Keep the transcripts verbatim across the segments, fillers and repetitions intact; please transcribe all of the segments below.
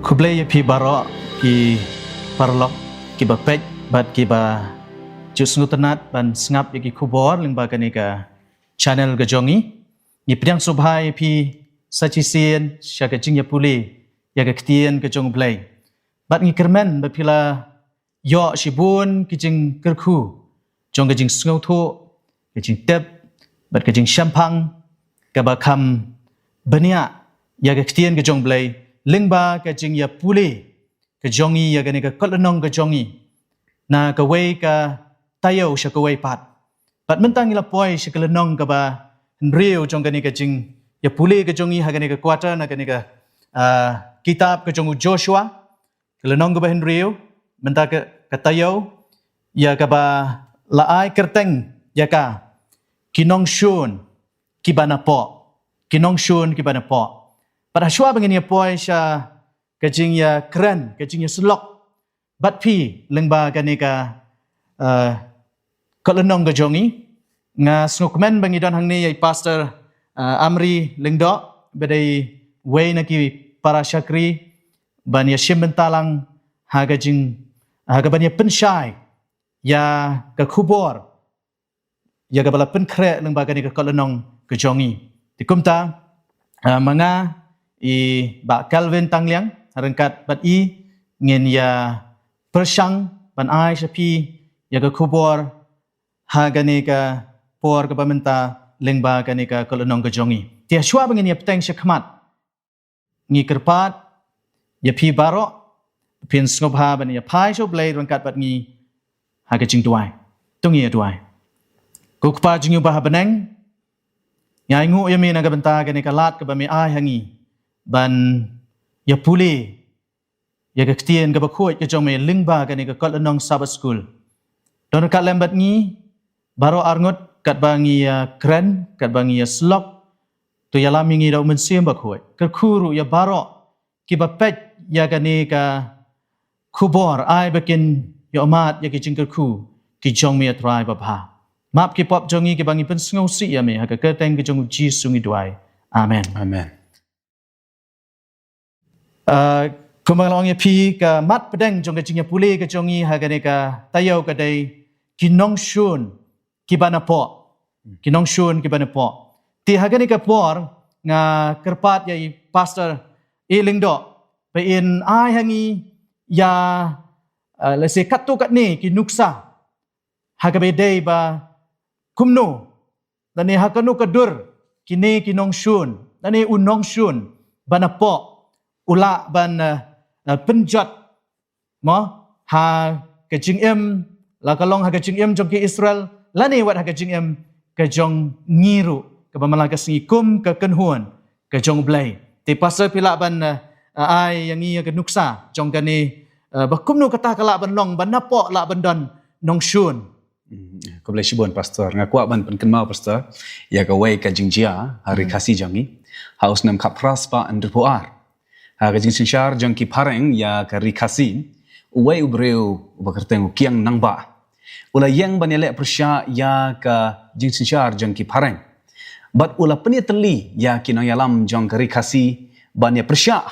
Khublei ïa phi baroh ki paralok kiba peit bad kiba ju sngewtynnat ban sngap ïa ki khubor lyngba kane ka channel ka jong ngi. Ngi pdiang sngewbha ïa phi sa shisien sha ka jingïapule ïa ka ktien ka jong U Blei. Bad ngi kyrmen ba phi la ïoh shibun ki jingkyrkhu jong ka jingsngewthuh, ka jingtip bad ka jingshemphang kaba kham bniah ïa ka ktien ka jong U Blei lyngba ka jingïapule ka jong ngi ïa kane ka kot lynnong ka jong ngi na kawei ka taïew sha kawei pat. Bad mynta ngi la poi sha ka lynnong kaba hynriew jong kane ka jingïapule ka jong ngi ha kane ka quarter na kane ka, ah, kitab ka jong u Joshua. Ka lynnong kaba hynriew, mynta ka, ka taïew ïa kaba la ai kyrteng ïa ka, ki nongshun kiba napoh. Ki nongshun kiba napoh. Bad hashwa ba ngin ïa poi sha ka jingïakren, ka jingïasyllok bad phi lyngba kane ka, eh, kot lynnong ka jong ngi. Nga sngewkmen ba ngi don hangne ïa i Pastor, eh, Amri Lyngdoh, ba dei wei na ki para shakri ban ïashim bynta lang ha ka jing, ha kaban ïapynshai ïa ka khubor ïa kaba la pynkhreh lyngba kane ka kot lynnong ka jong ngi. Te kumta, ah, ma nga i Bah Kelvin Tangliang, ryngkat bad i ngin ïa pyrshang ban ai sha phi ïa ka khubor ha kane ka por kaba mynta lyngba kane ka kot lynnong ka jong ngi. Te hashwa ba ngin ïa bteng shakhmat, ngi kyrpad ïa phi baroh, phin sngewbha ban ïa phai sha U Blei ryngkat bad ngi ha ka jingduwai. To ngin ïa duwai. Ko Kpa jong ngi uba ha bneng, ngi ainguh ïa me na ka bynta kane ka lad kaba me ai ha ngi ban ïapule ïa ka ktien kaba khuid ka jong me lyngba kane ka kot lynnong Sabbath School. Don ryngkat lem bad ngi baroh arngut katba ngi ïakren, katba ngi ïasyllok. To ïalam ïa ngi da U Mynsiem Bakhuid. Kyrkhu ruh ïa baroh kiba peit ïa kane ka khubor, ai ba kin ïohmad ïa ki jingkyrkhu ki jong me, A Trai babha. Map ki pop jong ngi kiba ngi pynsngewsih ïa me, ha ka kyrteng ka jong U Jisu ngi duwai. Amen. Amen. Ah, kumba nga la ong ïa phi, ka mat pdeng jong ka jingïapule ka jong ngi ha kane ka taïew ka dei ki nongshun kiba napoh. Ki nongshun kiba napoh. Te ha kane ka por nga kyrpad ïa i Pastor A Lyngdoh ba in ai ha ngi ïa, ah, lehse katto katne ki nuksa ha kaba dei ba kumno, lane ha kano ka dur kine ki nongshun, lane u nongshun ba napoh u lah ban, eh, eh, pynjot, mo, ha ka jingim, la ka long ha ka jingim jong ki Israel, lane wat ha ka jingim ka jong ngi ruh, kaba man la ka sngi kum ka kynhun ka jong U Blei. Te Pastor, phi lah ban, eh, ai ïa ngi ïa ka nuksa jong kane, eh, ba kumno kata ka lah ban long, ba napoh lah ban don nongshun. Hmm, khublei shibun Pastor. Nga kwah ban pynkynmaw Pastor ïa kawei ka jingjia ha Ri Khasi jong ngi ha u snem khatphra spah hynriewphew ar. Ha ka jingsynshar jong ki phareng ïa ka Ri Khasi, uwei u briew uba kyrteng u Kiang Nangbah u la ïeng ban ïaleh pyrshah ïa ka jingsynshar jong ki phareng. Bad u la pynïatylli ïa ki nongïalam jong ka Ri Khasi ban ïa pyrshah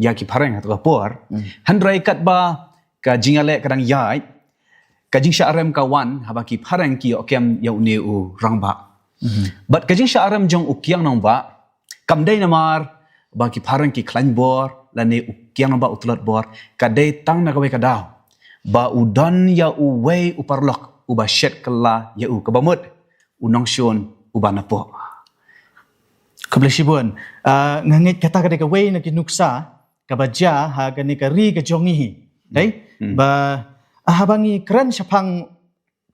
ïa ki phareng ha kato ka por. Hmm. Hynrei katba ka jingïaleh ka dang ïaid, ka jingshah rem ka wan haba ki phareng ki ïoh kem ïa une u rangbah. Hmm. Bad ka jingshah rem jong u Kiang Nangbah kam dei namar ba ki phareng ki khlaiñ bor lane u Kiang Nangbah u tlot bor, ka dei tang na kawei ka daw ba u don ïa uwei u paralok uba shet kylla ïa u, kaba mut u nongshun uba napoh. Khublei shibun. Ah, nga ngeit kata ka dei kawei na ki nuksa kaba jia ha kane ka ri ka jong ngi hi. Dei? Hmm. Ba, ah, haba ngi kren shaphang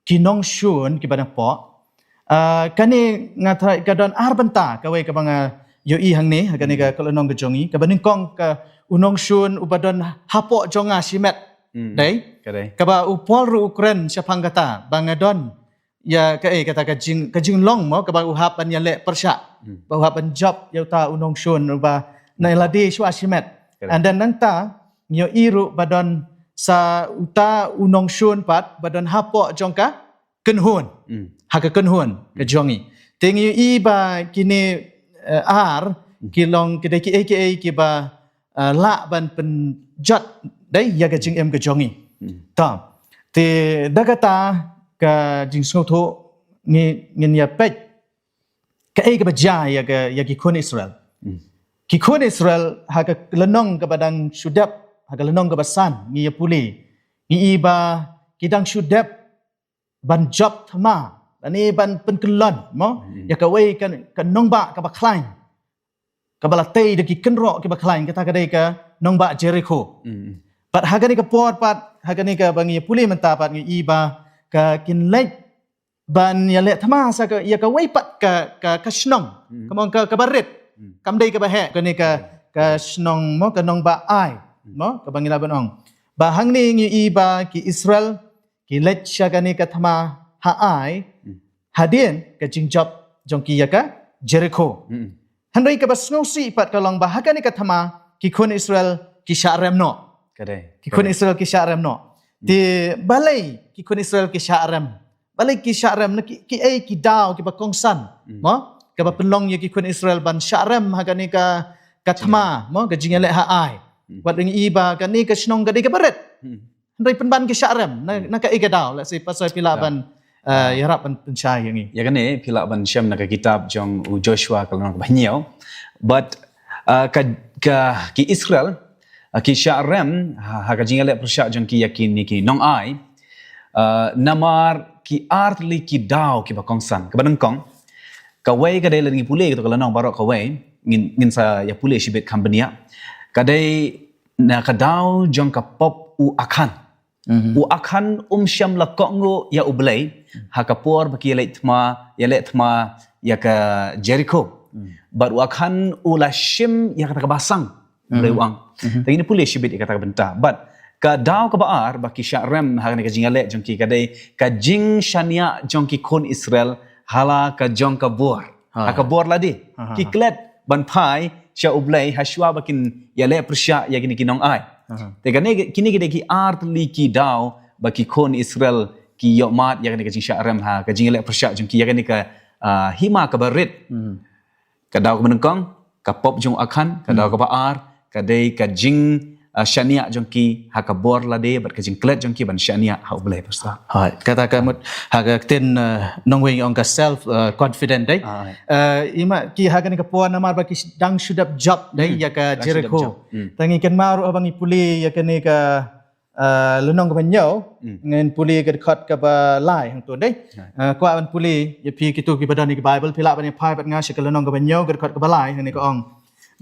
ki nongshun kiba napoh, ah, kane nga tharai ka don ar bynta, kawei kaba nga ïohi hangne ha kane ka, hmm, kot lynnong ka jong ngi, kaba nyngkong ka u nongshun uba don hapoh jong nga shimet. Hmm. Dei? Ka dei. Kaba u Paul ruh u kren shaphang kata ba nga don ïa kaei kata ka jing, ka jinglong mo, kaba u hap ban ïaleh pyrshah. Hmm. Ba u hap ban jop ïa uta u nongshun uba na lade shuwa shimet. Correct. And then nangta ngi ïohi ruh ba don sa uta u nongshun pat ba don hapoh jong ka kynhun. Hmm. Ha ka kynhun ka jong ngi. Te ngi ïohi ba kine, eh, ar, hmm, ki long ki dei kiei kiei kiba uh, lah ban pynjot dei ïa ka jingim ka jong ngi. Hmm. Ta te da kata ka jingsngewthuh ngi ngin ïa peit kaei kaba jia ïa ka ïa ki khun Israel. Hmm. Ki khun Israel ha ka lynnong kaba dang shu dep, ha ka lynnong kaba san ngi ïa pule, ngi i ba ki dang shu dep ban jop thma lane ban pynkyllon mo, hmm, ïa kawei ka ka nongbah kaba khlaiñ, kaba la tei da ki kynroh kiba khlaiñ, kata ka dei ka nongbah Jericho. Hmm. Pat ha kane ka por pat, ha kane kaba ngi pule mynta pat ngi i ba ka kin leit ban ïaleh thma sa ka ïa kawei pat ka ka ka shnong. Hmm. Ka mong ka kaba rit. Hmm. Kam dei kaba heh kane ka, hmm, ka shnong mo, ka nongbah Ai. Hmm. Mo kaba ngi lah ban ong ba hangne ngi i ba ki Israel ki leit sha kane ka thma ha Ai, hmm, hadien ka jingjop jong ki ïa ka Jericho. Hmm. Hynrei kaba sngewsih pat ka long ba ha kane ka thma ki khun Israel ki shah rem noh. Ka dei. Ki khun Israel ki shah rem noh. Hmm. Te balei ki khun Israel ki shah rem? Balei ki shah rem? Na ki, kiei ki daw kiba kongsan? Hmm. Mo? Kaba, hmm, pynlong ïa ki khun Israel ban shah rem ha kane ka, ka thma, mo, ka jingïaleh ha Ai. Hmm. Wat ngi i ba kane ka shnong ka dei kaba rit. Hmm. Hynrei pynban ki shah rem na, hmm, na kaei ka daw, lehse Pastor phi lah, ya, ban, uh, ïarap ban pynshai ïa ngi. Ïa kane phi lah ban shem na ka kitab jong u Joshua ka lynnong kaba hynñiew. But, uh, ka, ka ki Israel, uh, ki shah rem ha, ha ka jingïaleh pyrshah jong ki ïa kine ki nong Ai. Uh, namar ki ar tylli ki daw kiba kongsan. Kaba nyngkong, kawei ka dei lada ngi pule kato ka lynnong baroh kawei, ngin, ngin sa ïa pule shibit kham bniah. Ka dei na ka daw jong ka pop u Akhan. Mhm. U Akhan um shym la kohnguh ïa U Blei ha ka por ba ki ïaleh thma, ïaleh thma ïa ka Jericho. Mhm. Bad u Akhan u la shim ïa kata kaba sah. Mhm. Blei u ang. Mhm. Te ngin pule shibit ïa kata ka bynta. Bad ka daw kaba ar ba ki shah rem ha kane ka jingïaleh jong ki ka dei ka jingshaniah jong ki khun Israel ha la ka jong ka bor. Ha. Ha ka bor lade. Ha, ha, ha. Ki klet ban phai sha U Blei ha shuwa ba kin ïaleh pyrshah ïa kine ki nong Ai. Ha, ha. Te kane, kine ki dei ki ar tylli ki daw ba ki khun Israel ki ïohmad ïa kane ka jingshah rem ha ka jingïaleh pyrshah jong ki ïa kane ka, ah, hima kaba rit. Hmm. Ka daw kaba nyngkong, ka pop jong u Akhan, ka daw, hmm, kaba ar, ka dei ka jing, ah, shaniah jong ki ha ka bor lade bad ka jingklet jong ki ban shaniah ha U Blei, Pastor. Hai, kata ka mut ha ka ktien, ah, nongwei ong ka self, ah, confident dei. Hai. Ah, i ma ki ha kane ka por namar ba ki dang shu dep jop dei, hmm, ïa ka Jericho. Dang shu dep jop. Hmm. Te ngi kynmaw ruh haba ngi pule ïa kane ka, ah, lynnong kaba hynñiew, hmm, ngin pule ka dkhot kaba lai hangto dei. Hai. Ah, kwah ban pule ïa phi kito kiba don ïa ka Bible, phi lah ban ïa phai bad nga sha ka lynnong kaba hynñiew ka dkhot kaba lai, hangne ka ong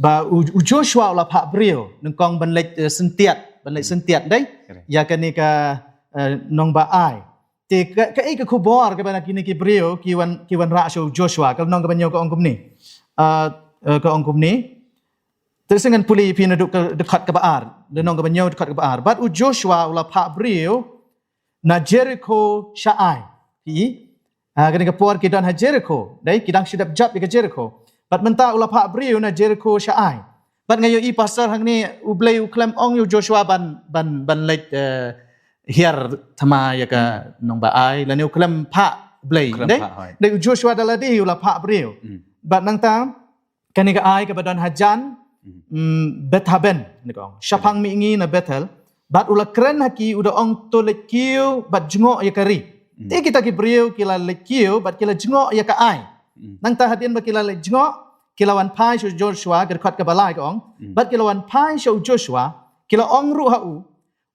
ba u, u Joshua u la phah briew nyngkong ban leit, eh, syntiat, ban leit, hmm, syntiat dei. Correct. Ïa kane ka, eh, nongbah Ai. Te ka, kaei ka khubor kaba na kine ki briew ki wan, ki wanrah sha u Joshua, ka lynnong kaba hynñiew ka ong kumne. Ah, eh, ka ong kumne. Te sngewbha ngan pule ïa phi naduh ka dkhot kaba ar. Lynnong kaba hynñiew dkhot kaba ar. Bad u Joshua u la phah briew na Jericho sha Ai. Phi i? Ha kane ka por ki don ha Jericho. Dei, ki dang shu dep jop ïa ka Jericho. Bad mynta u la phah briew na Jericho sha Ai. Bad nga ïohi, Pastor, hangne U Blei u khlem ong ïa u Joshua ban, ban, ban leit, eh, hiar thma ïa ka, hmm, nongbah Ai. Lane u khlem phah U Blei. U khlem, dei? Phah, hai. Dei, u Joshua da lade u la phah briew. Hmm. Bad nangta kane ka Ai kaba don hajan, mhm, mm, Bethaven, ne ka ong. Shaphang mihngi na Bethel, bad u la kren ha ki u da ong, to leit kiew bad jngoh ïa ka ri. Mhm. Te kita ki briew ki la leit kiew bad ki la jngoh ïa ka Ai. Mhm. Nangta hadien ba ki la leit jngoh, ki la wan phai sha u Joshua, ka dkhot kaba lai ka ong. Mhm. Bad ki la wan phai sha u Joshua, ki la ong ruh ha u,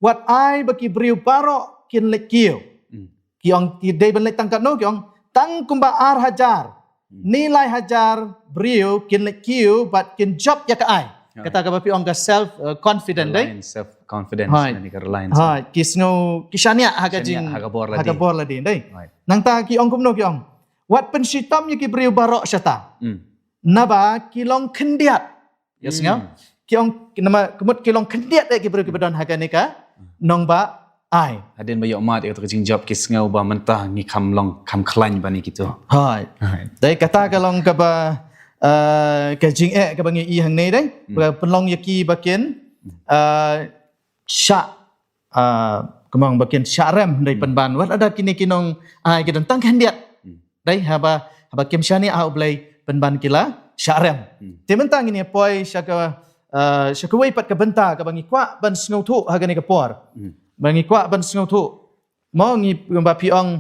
wat ai ba ki briew baroh kin leit kiew. Hmm. Ki ong, ki dei ban leit tang katno, ki ong, tang kumba ar hajar, hmm, ne lai hajar briew kin leit kiew bad kin jop ïa ka Ai. Ha. Kata kaba phi ong ka self, uh, confident, dei? Reliance, self confidence. Hai. Nangne ka reliance. Hai, ki sngew, ki shaniah ha ka jing, shaniah ha ka bor lade. Ha ka bor lade, dei? Hai. Nangta ki ong kumno, ki ong, wat pynshitom ïa ki briew baroh shata. Hmm. Naba ki long khyndiat. Ïa, hmm, sngew? Ki ong, ki nama, ka mut ki long khyndiat eh ki briew kiba don ha kane ka nongbah Ai. Hadien ba ïohmad ïa kato ka jingjop ki sngew ba mynta ngi kham long, kham khlaiñ ban ïa kito. Hai. Hai. Dei, kata ka long kaba, eh, ka jingeh kaba ngi i hangne, dei. Hmm. Ba pynlong ïa ki ba kin, eh, shah, ah, kumba ong, ba kin shah rem, dei, hmm, pynban. Wat lada kine ki nong Ai ki don tang khyndiat. Hmm. Dei, haba, haba kim shaniah ha U Blei, pynban ki la shah rem. Hmm. Te mynta ngin ïa poi sha ka, uh, sha kawei pat ka bynta kaba ngi kwah ban sngewthuh ha kane ka por. Ba ngi kwah ban sngewthuh. Mo ngi ba phi ong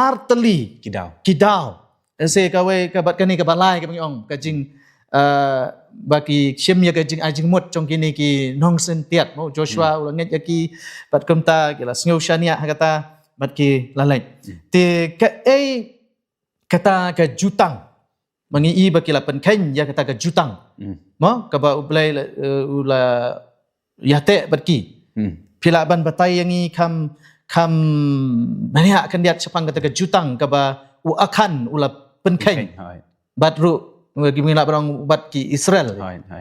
ar tylli. Ki daw. Ki daw. Ese kawei ka bad kane kaba lai kaba ngi ong ka jing, uh, ba ki shim ïa ka jingai jingmut jong kine ki nongsyntiat mo Joshua u la ngeit ïa ki bad kumta ki la sngew shaniah ha kata bad ki la leit. Te kaei kata ka jutang. Ma ngi i ba ki la pynkheiñ ïa kata ka jutang. Mo kaba U Blei la, eh, u la ïateh bad ki. Phi lah ban batai ïa ngi kham, kham bniah khyndiat shaphang kata ka jutang kaba u Akhan u la pynkheiñ. Bad ruh ngi lah ban ong bad ki Israel.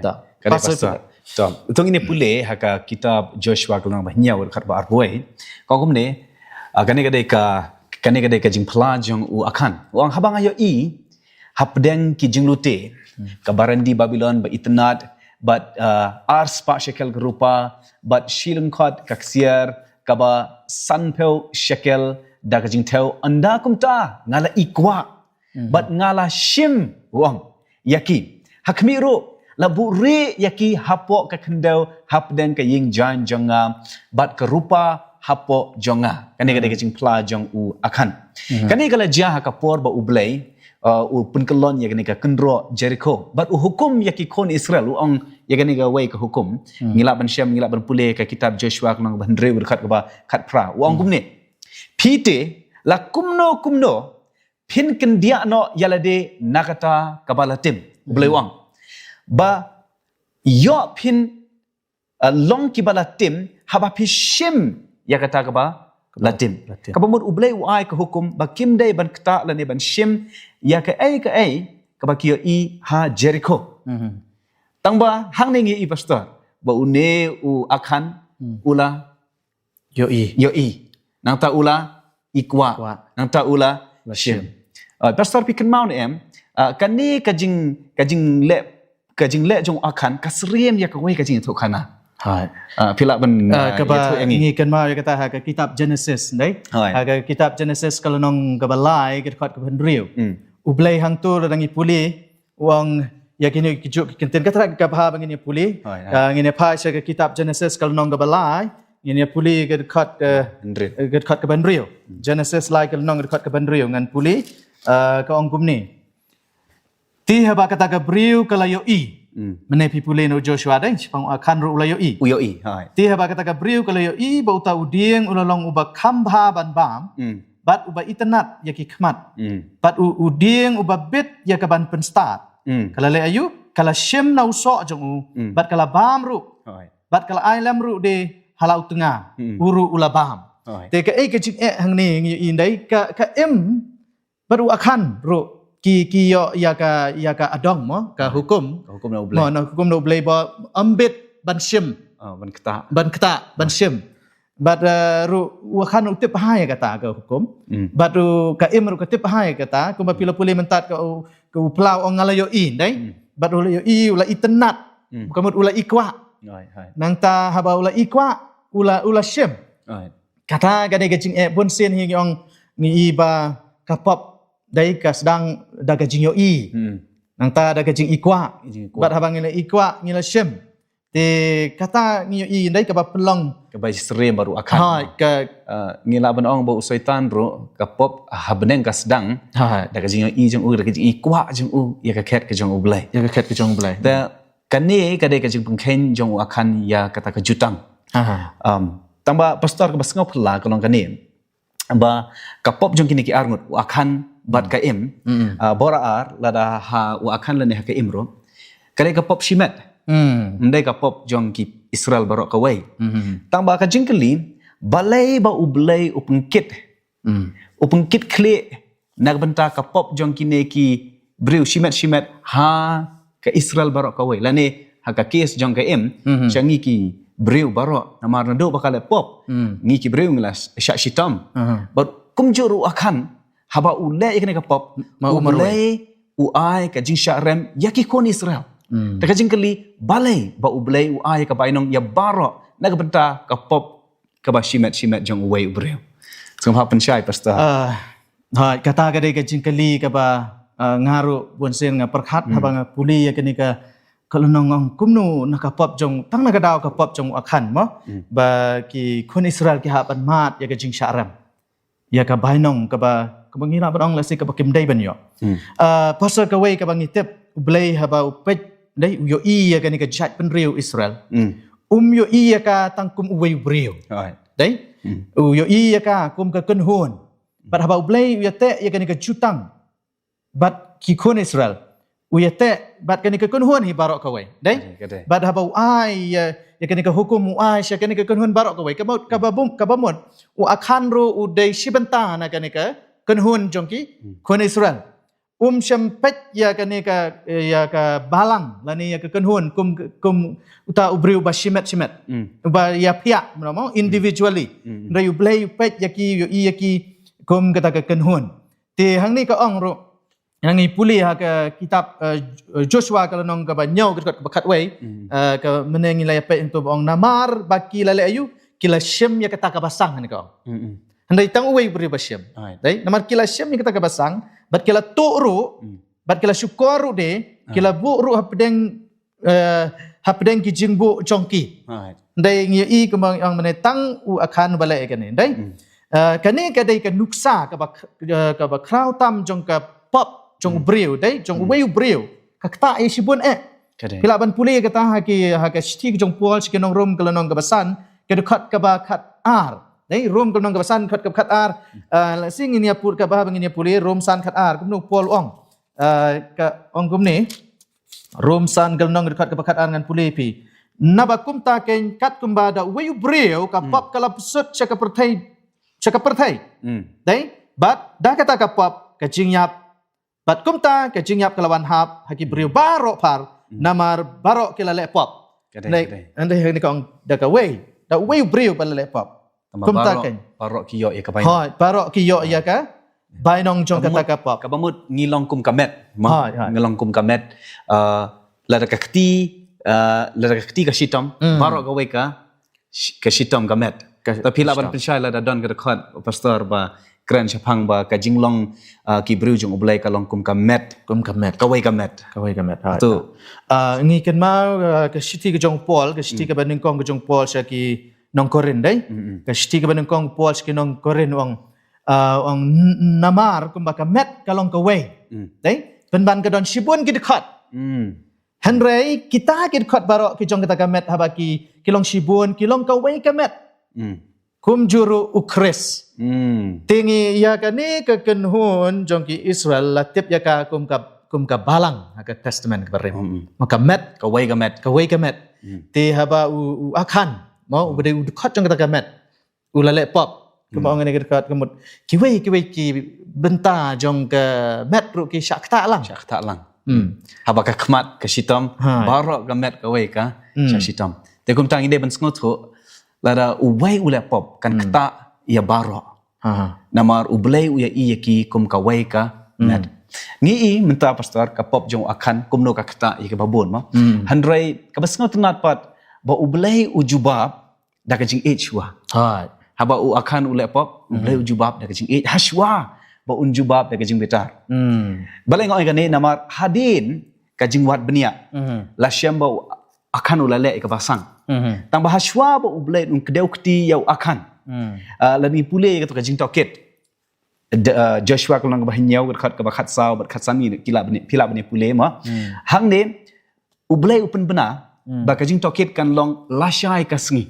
Ka dei Pastor. To, to ngin ïa pule ha ka kitab Joshua ka lynnong ba hynñiew dkhot ba arphew. Ka ong kumne, ah, kane ka dei ka, kane ka dei ka jingphla jong u Akhan. U ong haba nga ïohi hapdeng ki jinglute ka barandi Babilon ba itynnad bad, ah, ar spah shekel ka rupa bad shi lyngkhot ka ksiar kaba sanphew shekel da ka jingthew, ynda kumta nga la i kwah bad nga la shim, u ong, ïa ki. Ha khmih ruh la buhrieh ïa ki hapoh ka khyndew hapdeng ka ïing jaiñ jong nga bad ka rupa hapoh jong nga. Kane ka dei ka jingphla jong u Akhan. Kane ka la jia ha ka por ba U Blei, uh, u pynkyllon ïa kane ka kynroh Jerikho bad u hukum ïa ki khun Israel, u ong ïa kane kawei ka hukum. Ngi lah ban shem, ngi lah ban pule ka kitab Joshua ka lynnong ba hynriew dkhot kaba khatphra. U ong kumne, phi te la kumno kumno phin kyndiah noh ïa lade na kata kaba la tim. U Blei u ong ba ïoh phin, eh, long kiba la tim haba phi shim ïa kata kaba la tim. Kaba mut U Blei u ai ka hukum ba kim dei ban ktah lane ban shim ïa kaei kaei kaba ki ïohi ha Jerikho. Tangba hangne ngi i Pastor ba une u Akhan u la ïohi. Ïohi. Nangta u la i kwah. Nangta u la shim. Ah, Pastor phi kynmaw ne em, ah, kane ka jing, ka jingleh, ka jingleh jong u Akhan ka syriem ïa kawei ka jingïathuhkhana. Ah, phi lah ban, ah, kaba ïathuh ïa ngi. Ngi kynmaw ïa kata ha ka kitab Genesis, dei? Ha ka kitab Genesis ka lynnong kaba lai ka dkhot kaba hynriew. U Blei hangto lada ngi pule u ong ïa kine ki juk ki ktien, kata ka bha ba ngin ïa pule. Ka ngin ïa phai sha ka kitab Genesis ka lynnong kaba lai, ngin ïa pule ka dkhot ka, ka dkhot kaba hynriew. Genesis lai ka lynnong ka dkhot kaba hynriew ngan pule, eh, ka ong kumne. Te haba kata ka briew ka la ïohi. Mynne phi pule na u Joshua dei, shaphang u Akhan ruh u la ïohi. U ïohi. Te haba kata ka briew ka la ïohi ba uta u dieng u la long uba kham bha ban bam bad uba itynnad ïa ki khmat. Bad u, u dieng uba bit ïa ka ban pynstad. Ka la leh aïu, ka la shim na u soh jong u bad ka la bam ruh. Bad ka la ai lem ruh de ha la u tnga. U ruh u la bam. Te kaei ka jingeh hangne ngi ïohi dei ka, ka im bad u Akhan ruh ki, ki ïoh ïa ka, ïa ka adong mo, ka hukum. Ka hukum na U Blei. Mo, na hukum na U Blei ba ym bit ban shim. Ban ktah. Ban ktah, ban shim. Bad, eh, ruh u Akhan u tip bha ïa kata ka hukum. Bad ruh ka im ruh ka tip bha ïa kata, kumba phi la pule mynta ka u, ka u phla u ong nga la ïohi, dei? Bad u la ïohi, u la itynnad. Ka mut u la i kwah. Nangta haba u la i kwah, u la, u la shim. Kata ka dei ka jingeh, bunsien hi ngi ong ngi i ba ka pop dei ka sdang da ka jingïohi. Nangta da ka jingi kwah. Bad haba ngi la i kwah ngi la shim. Te kata ngi ïohi dei kaba pynlong. Kaba syriem bad u Akhan. Ah, ngi lah ban ong ba u Soitan ruh ka pop ha bneng ka sdang da ka jingïohi jong u, da ka jingi kwah jong u ïa ka khet ka jong U Blei. Ïa ka khet ka jong U Blei. Te kane ka dei ka jingpynkheiñ jong u Akhan ïa kata ka jutang. Um, tangba Pastor, kaba sngewphylla ka long kane. Ba ka pop jong kine ki arngut, u Akhan bad ka Im, ah, bor ar, lada ha u Akhan lane ha ka Im ruh, ka dei ka pop shimet. Ym dei ka pop jong ki Israel baroh kawei. Tangba ka jingkylli, balei ba U Blei u pynkit, u pynkit khlieh na ka bynta ka pop jong kine ki briew shimet shimet ha ka Israel baroh kawei, lane ha ka case jong ka Im, sha ngi ki briew baroh, namar naduh ba ka leh pop, ngi ki briew ngi la shah shitom. Bad kumjuh ruh u Akhan, haba u leh ïa kane ka pop, U Blei u ai ka jingshah rem ïa ki khun Israel. Te ka jingkylli, balei ba U Blei u ai ka bainong ïa baroh na ka bynta ka pop kaba shimet shimet jong uwei u briew. Sngewbha pynshai, Pastor. Ah, ha, kata ka dei ka jingkylli kaba, ah, nga ruh bunsien nga pyrkhat haba nga pule ïa kane ka, ka lynnong ong kumno na ka pop jong, tang na ka daw ka pop jong u Akhan mo. Ba ki khun Israel ki hap ban mad ïa ka jingshah rem, ïa ka bainong kaba, kaba ngi lah ban ong lehse kaba kim dei ban ïoh. Ah, pasal kawei kaba ngi tip, U Blei haba u peit, dei, u ïohi ïa kane ka jaitbynriew Israel. Um ïohi ïa ka tang kum uwei u briew. Dei? U ïohi ïa ka kum ka kynhun. Bad haba U Blei u ïateh ïa kane ka jutang bad ki khun Israel, u ïateh bad kane ka kynhun hi baroh kawei. Dei? Bad haba u ai ïa, ïa kane ka hukum, u ai sha kane ka kynhun baroh kawei. Kaba, kaba bum, kaba mut u Akhan ruh u dei shi bynta na kane ka kynhun jong ki khun Israel. Um shym peit ïa kane ka, ïa ka balang lane ïa ka kynhun kum, kum uta u briew ba shimet shimet, uba ïaphiah, mo, individually. Hynrei U Blei u peit ïa ki, u ïohi ïa ki kum kata ka kynhun. Te hangne ka ong ruh, ngi pule ha ka kitab, eh, Joshua ka lynnong kaba hynñiew, ka dkhot kaba khatwei, eh, ka mynne ngi la ïa peit hangto ba ong, namar ba ki la leh aïu, ki la shim ïa kata kaba sang, hangne ka ong. Hynrei tang uwei u briew ba shim. Dei, namar ki la shim ïa kata kaba sang, bad ki la tuh ruh, bad ki la shukor ruh de, ki la buh ruh hapdeng, eh, hapdeng ki jingbuh jong ki. Dei, ngi ïohi kumba ngi ong mynne tang u Akhan ba leh ïa kane. Dei? Eh, kane ka dei ka nuksa kaba, eh, kaba khraw tam jong ka pop jong u briew, dei, jong uwei u briew. Ka ktah ïa shibun eh. Phi lah ban pule kata ha ki, ha ka shithi ka jong u Paul sha ki nong Rom ka lynnong kaba san, ka dkhot kaba khatar. Dei, Rom ka lynnong kaba san, dkhot kaba khatar. Eh, lehse ngin ïa pule, kaba ngin ïa pule, Rom san khatar, kumno u Paul u ong. Eh, ka ong kumne. Rom san ka lynnong, dkhot kaba khatar, ngan pule ïa phi. Naba kumta keiñ, katkumba da uwei u briew ka pop ka la pynsut sha ka pyrthei, sha ka pyrthei. Dei, bad da kata ka pop ka jingïap, bad kumta ka jingïap ka la wan hap ha ki briew baroh phar, namar baroh ki la leh pop. Dei, dei, hangne ka ong da kawei, da uwei u briew ba la leh pop. Kumta keiñ. Baroh ki ïoh ïa ka bainong. Hooid, baroh ki ïoh ïa ka bainong jong kata ka pop. Kaba mut ngi long kum ka met. Ngi long kum ka met. Eh, lada ka kti, eh, lada ka kti ka shitom, baroh kawei ka shi-, ka shitom ka met. Te phi lah ban pynshai lada don ka dkhot, pastor, ba kren shaphang ba ka jinglong, eh, ki briew jong U Blei ka long kum ka met. Kum ka met. Kawei ka met. Kawei ka met. Hooid. Eh, ngi kynmaw, eh, ka shithi ka jong u Paul, ka shithi kaba nyngkong ka jong u Paul sha ki nong Korinth, dei? Ka shithi kaba nyngkong u Paul sha ki nong Korinth u ong, ah, u ong n-, namar kumba ka met ka long kawei. Dei? Pynban ka don shibun ki dkhot. Hynrei kita ki dkhot baroh ki jong kata ka met haba ki, ki long shibun, ki long kawei ka met. Kumjuh ruh u Khrist. Te ngi ïa kane ka kynhun jong ki Israel la tip ïa ka kum ka, kum ka balang ha ka Testament kaba rim. Ma ka met. Kawei ka met. Kawei ka met. Te haba u, u Akhan, mo, uba dei u dkhot jong kata ka met, u la leh pop. Kumba ong kane ka dkhot ka mut, kiwei kiwei ki bynta jong ka met ruh ki shah ktah lang. Shah ktah lang. Haba ka khmat ka shitom, baroh ka met kawei ka shah shitom. Te kumta ngi dei ban sngewthuh, lada uwei u leh pop kan ktah ïa baroh. Namar U Blei u ïa i ïa ki kum kawei ka met. Ngi i mynta, pastor, ka pop jong u Akhan kumno ka ktah ïa kiba bun, mo. Hynrei kaba sngewtynnat pat ba U Blei u jubab da ka jingïeit shuwa. Hooid. Haba u Akhan u leh pop, U Blei u jubab da ka jingïeit. Ha shuwa ba un jubab da ka jingbitar. Balei nga ong ïa kane, namar hadien ka jingwad bniah, la shem ba u Akhan u la leh ïa kaba sang. Tang ba ha shuwa ba U Blei un kdew kti ïa u Akhan. Ah, lada ngi pule ïa kato ka jingtohkit. D-, ah, Joshua ka lynnong kaba hynñiew, ka dkhot kaba khatsaw bad khatsan, ngi phi lah ban, phi lah ban pule, mo. Hangne U Blei u pynbna ba ka jingtohkit kan long lashai ka sngi.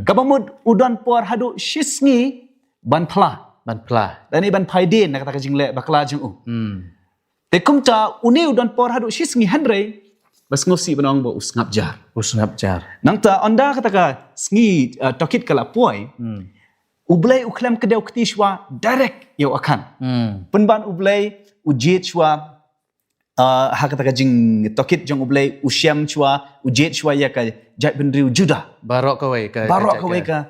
Kaba mut u don por haduh shisngi ban phla. Ban phla. Lane ban phai dien na kata ka jingleh bakla jong u. Te kumta une u don por haduh shisngi, hynrei ba sngewsih ban ong ba u sngap jar. U sngap jar. Nangta ynda kata ka sngi, eh, tohkit ka la poi, U Blei u khlem kdew kti shuwa direct ïa u Akhan. Pynban U Blei u jied shuwa, ah, ha kata ka jingtohkit jong U Blei, u shem shuwa, u jied shuwa ïa ka jaitbynriew Judah. Baroh kawei ka, baroh kawei ka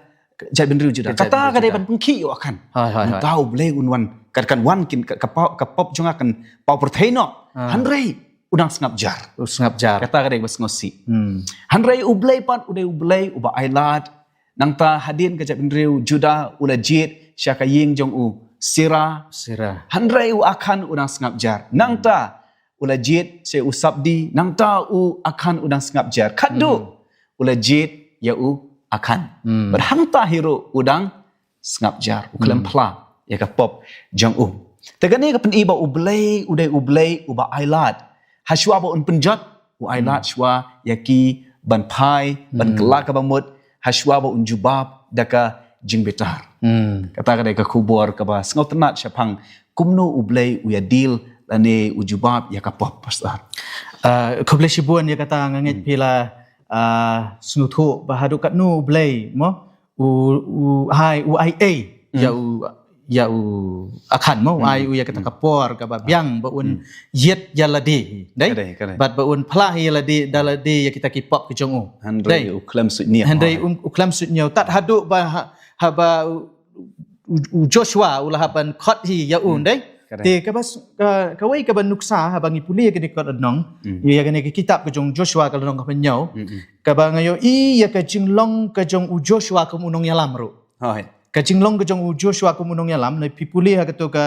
jaitbynriew Judah. Kata ka dei ban pynkhih ïa u Akhan. Hooid, hooid, hooid. Nangta U Blei un wan, kan, kan wan kin ka, ka pop, ka pop jong nga kan paw pyrthei noh. Hynrei u dang sngap jar. U sngap jar. Kata ka dei ba sngewsih. Hynrei U Blei pat u dei U Blei uba ailad. Nangta hadien ka jaitbynriew Judah u la jied sha ka ïing jong u Sirah. Sirah. Hynrei u Akhan u dang sngap jar. Nangta u la jied sha u Sabdi, nangta u Akhan u dang sngap jar. Khadduh u la jied ïa u Akhan. Bad hangta hi ruh u dang sngap jar, u khlem phla ïa ka pop jong u. Te kane ka pyni ba U Blei u dei U Blei uba ailad. Hashwa ba un pynjot, u ailad shwa ïa ki ban phai, ban kylla kaba mut, hashwa ba un jubab da ka jingbitar. Kata ka dei ka khubor kaba sngewtynnat shaphang kumno U Blei u ïa deal lane u jubab ïa ka pop, Pastor. Ah, khublei shibun ïa kata, nga ngeit phi la, ah, sngewthuh ba haduh katno U Blei, mo, u, u ai, u ai ei ïa u, ïa u Akhan, mo, u ai u ïa kata ka por kaba biang ba un jied ïa lade, dei? Ka dei, ka dei. Bad ba un phla ïa lade, da lade ïa kita ki pop ki jong u. Hynrei u khlem suidñiew. Hynrei u, u khlem suidñiew. Tad haduh ba ha, haba u, u, u Joshua u la hap ban khot hi ïa u, dei? Ka dei. Te kaba s-, ka, kawei kaba nuksa haba ngi pule kane ka kot nong, ïa kane ka kitab ka jong Joshua ka lynnong kaba hynñiew. Kaba nga ïohi ïa ka jinglong ka jong u Joshua kum u nongïalam ruh. Hooid. Ka jinglong ka jong u Joshua kum u nongïalam, lada phi pule ha kato ka,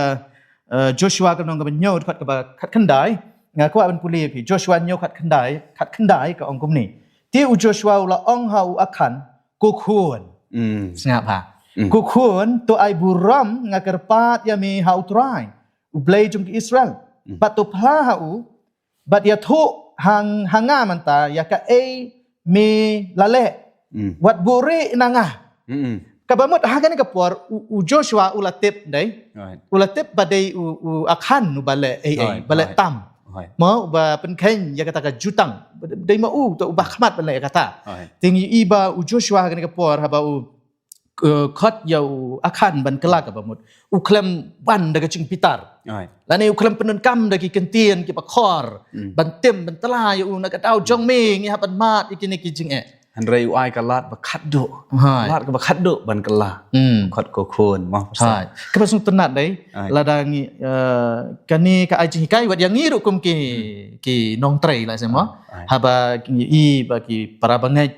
eh, Joshua ka lynnong kaba hynñiew, dkhot kaba khatkhyndai, nga kwah ban pule ïa phi. Joshua hynñiew khatkhyndai, khatkhyndai ka ong kumne. Te u Joshua u la ong ha u Akhan, ko khun. Sngap ha. Ko khun, to ai burom, nga kyrpad ïa me ha U Trai, U Blei jong ki Israel. Bad to phla ha u, bad ïathuh ha nga mynta ïa kaei me la leh. Wat buhrieh na nga. Kaba mut ha kane ka por u, u Joshua u la tip, dei. Right. U la tip ba dei u, u Akhan uba leh ei ei, right, ba leh, right, tam. Right. Mo, uba pynkheiñ ïa kata ka jutang. Dei ma u, to uba khmat ban leh ïa kata. Right. Te ngi i ba u Joshua ha kane ka por haba u, eh, khot ïa u Akhan ban kylla kaba mut, u khlem wan da ka jingbitar. Right. Lane u khlem pyndonkam da ki kyntien kiba khor ban tim, ban tla ïa u, na ka daw jong me ngi hap ban mad ïa kine ki jingeh. Hynrei u ai ka lad ba khatduh. Hai. Lad kaba khatduh ban kylla. Khot ko khun, mo. Hai. Kaba sngewtynnat, dei. Hai. Lada ngi, eh, kane ka ai jinghikai wat ïa ngi ruh kum ki, ki nongtrei, la seh, mo. Hai. Haba ngi i ba ki para bangeit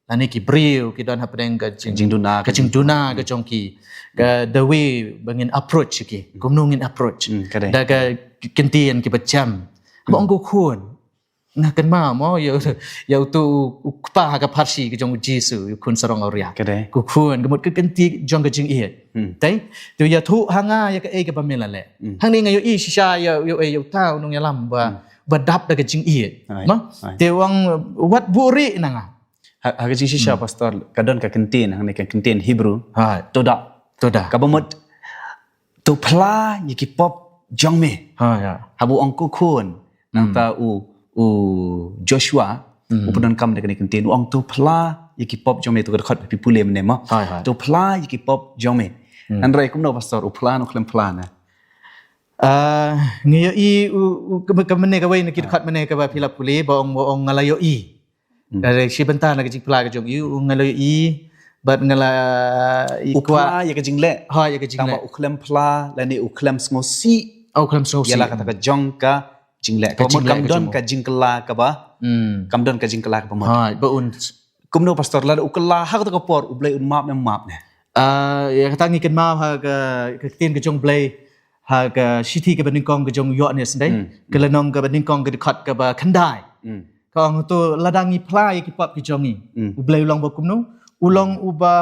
lane ki briew ki don hapdeng ka jing-, jingduna, ka jingduna ka jong ki, ka the way ba ngin approach ki, kumno ngin approach. Hmm, ka dei. Da ka kyntien kiba jem. Haba ong ko khun, nga kynmaw, mo, ïa, ïa uto u kpa ha ka pharshi ka jong u Jisu, u khun sarong awria. Ka dei. Ko khun, ka mut ka kynti jong ka jingïeit. Hmm. Dei, to ïathuh ha nga ïa kaei kaba me la leh. Hmm. Hangne nga ïohi shisha ïa, ïa, ïa uta u nongïalam ba, ba dap da ka jingïeit. Right. Mo? Right. Te u ong, wat buhrieh na nga. Ha, ha ka jingshisha, Pastor, ka don ka kyntien, hangne ka kyntien Hebrew. Hai. Toda. Toda. Kaba mut, to phla ïa ki pop jong me. Ha, ïa. Haba u ong ko khun, nangta u, u Joshua, u pyndonkam da kane ka kyntien, u ong to phla ïa ki pop jong me, to ka dkhot ba phi pule mynne, mo. Hai, hai. To phla ïa ki pop jong me. Hmm. Hynrei kumno, Pastor, u phla ne u khlem phla ne? Ah, nga ïohi u, u, ka, ka mynne kawei na ki dkhot mynne kaba phi la pule, ba ong, ba ong nga la ïohi. Hmm. Ka dei shi bynta na ka jingphla ka jong i, u nga la ïohi, bad nga la i kwah. U phla ïa ka jingleh. Ha, ïa ka jingleh. Tangba u khlem phla, lane u khlem sngewsih. Oh, u khlem sngewsih. Ïa la kata ka jong ka jingleh. Ka mut kam don ka jingkylla kaba. Hmm. Kam don ka jingkylla kaba mut. Ha, ba un. Kumno, Pastor, lada u kylla ha kata ka por, U Blei un map ne em map ne? Ah, ïa kata ngi kynmaw ha ka, ka ktien ka jong U Blei, ha ka shithi kaba nyngkong ka jong u Ïoannis, dei. Hmm. Ka lynnong kaba nyngkong ka dkhot kaba khyndai. Hmm. Ka ong to lada ngi phla ïa ki pop ki jong ngi. Hmm. U Blei u long ba kumno? U long uba,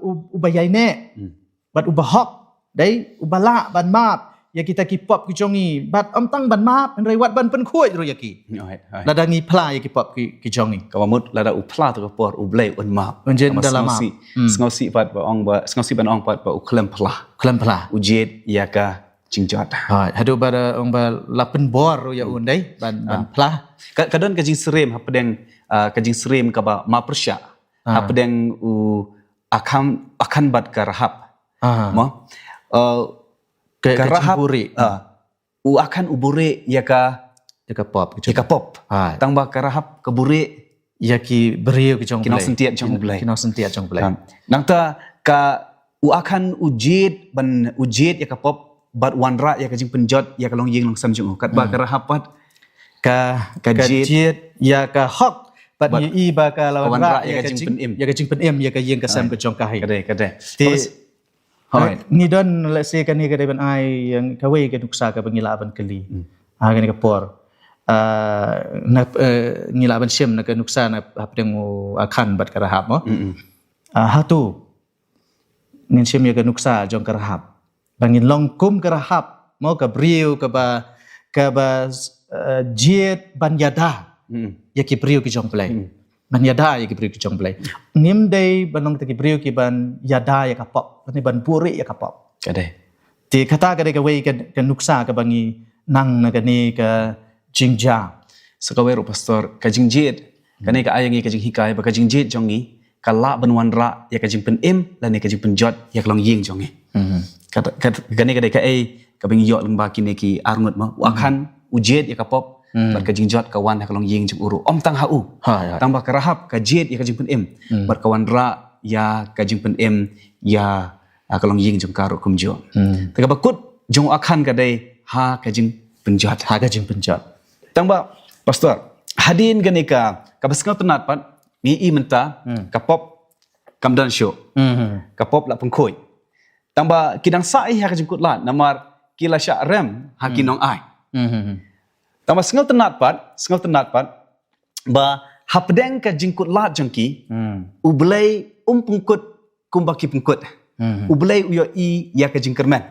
u-, uba ïaineh. Hmm. Bad uba hok, dei, uba lah ban map ïa kita ki pop ki jong ngi. Bad ym tang ban map, hynrei wat ban pynkhuid ruh ïa ki. Right, right. Lada ngi phla ïa ki pop ki, ki jong ngi. Kaba mut lada u phla to ka por U Blei un map. Un jan da la map. Kaba sngewsih, hmm, sngewsih pat ba ong ba, sngewsih ban ong pat ba u khlem phla. Khlem phla. U jied ïa ka jingjot. Ha, haduh ba da ong ba la pynbor ruh ïa u, dei, ban, ban phla. Ka, ka don ka jingsyriem hapdeng, ah, ka jingsyriem kaba mapyrshah. Ah. Hapdeng u Akhan, Akhan bad ka Rahab. Ah. Mo? Eh, ka, ka Rahab, ka jingbuhrieh. Ah, u Akhan u buhrieh ïa ka, ïa ka pop, ïa ka pop. Hai. Tangba ka Rahab ka buhrieh ïa ki briew ki jong U Blei. Ki nongsyntiew jong U Blei. Ki nongsyntiew jong U Blei. Kan. Nangta ka u Akhan u jied ban, u jied ïa ka pop bad wanrah ïa ka jingpynjot ïa ka longïing longsem jong u. Katba ka Rahab pat ka, ka jied ïa ka hok bad ngi i ba ka la wanrah ïa ka jingpynim, ïa ka jingpynim ïa ka ïing ka sem ka jong ka hi. Ka dei, ka dei. Te, ngi don, let's say, kane ka dei ban ai ïa kawei ka nuksa kaba ngi lah ban kylli. Hmm. Ha kane ka por. Ah, na, eh, ngi lah ban shim na ka nuksa na hapdeng u Akhan bad ka Rahab mo. Ah, hato ngin shim ïa ka nuksa jong ka Rahab. Ba ngin long kum ka Rahab mo, ka briew kaba, kaba, eh, jied ban ïada ïa ki briew ki jong U Blei. Ban ïada ïa ki briew ki jong U Blei. Ngim dei ban long kita ki briew ki ban ïada ïa ka pop, lane ban buhrieh ïa ka pop. Ka dei. Te kata ka dei kawei ka, ka nuksa kaba ngi nang na kane ka jingjia. Sa kawei ruh, Pastor, ka jingjied, kane ka ai ïa ngi ka jinghikai ba ka jingjied jong ngi ka lah ban wanrah ïa ka jingpynim lane ka jingpynjot ïa ka longïing jong ngi. Kata, kat-, kane ka dei kaei kaba ngi ïoh lyngba kine ki arngut mo. U Akhan u jied ïa ka pop, bad ka jingjot ka wan ha ka longïing jong u ruh. Ym tang ha u. Tang ba ka Rahab ka jied ïa ka jingpynim, bad ka wanrah ïa ka jingpynim ïa, ah, ka longïing jong ka ruh kumjuh. Te kaba kut jong u Akhan ka dei ha ka jingpynjot. Ha ka jingpynjot. Tang ba, Pastor, hadien kane ka, kaba sngewtynnat pat, ngi i mynta ka pop kam don shuh. Ka pop la pynkhuid. Tang ba ki dang sah hi ha ka jingkutlad, namar ki la shah rem ha ki nongai. Tang ba sngewtynnat pat, sngewtynnat pat, ba hapdeng ka jingkutlad jong ki, U Blei um pynkut kumba ki pynkut. U Blei u ïohi ïa ka jingkyrmen.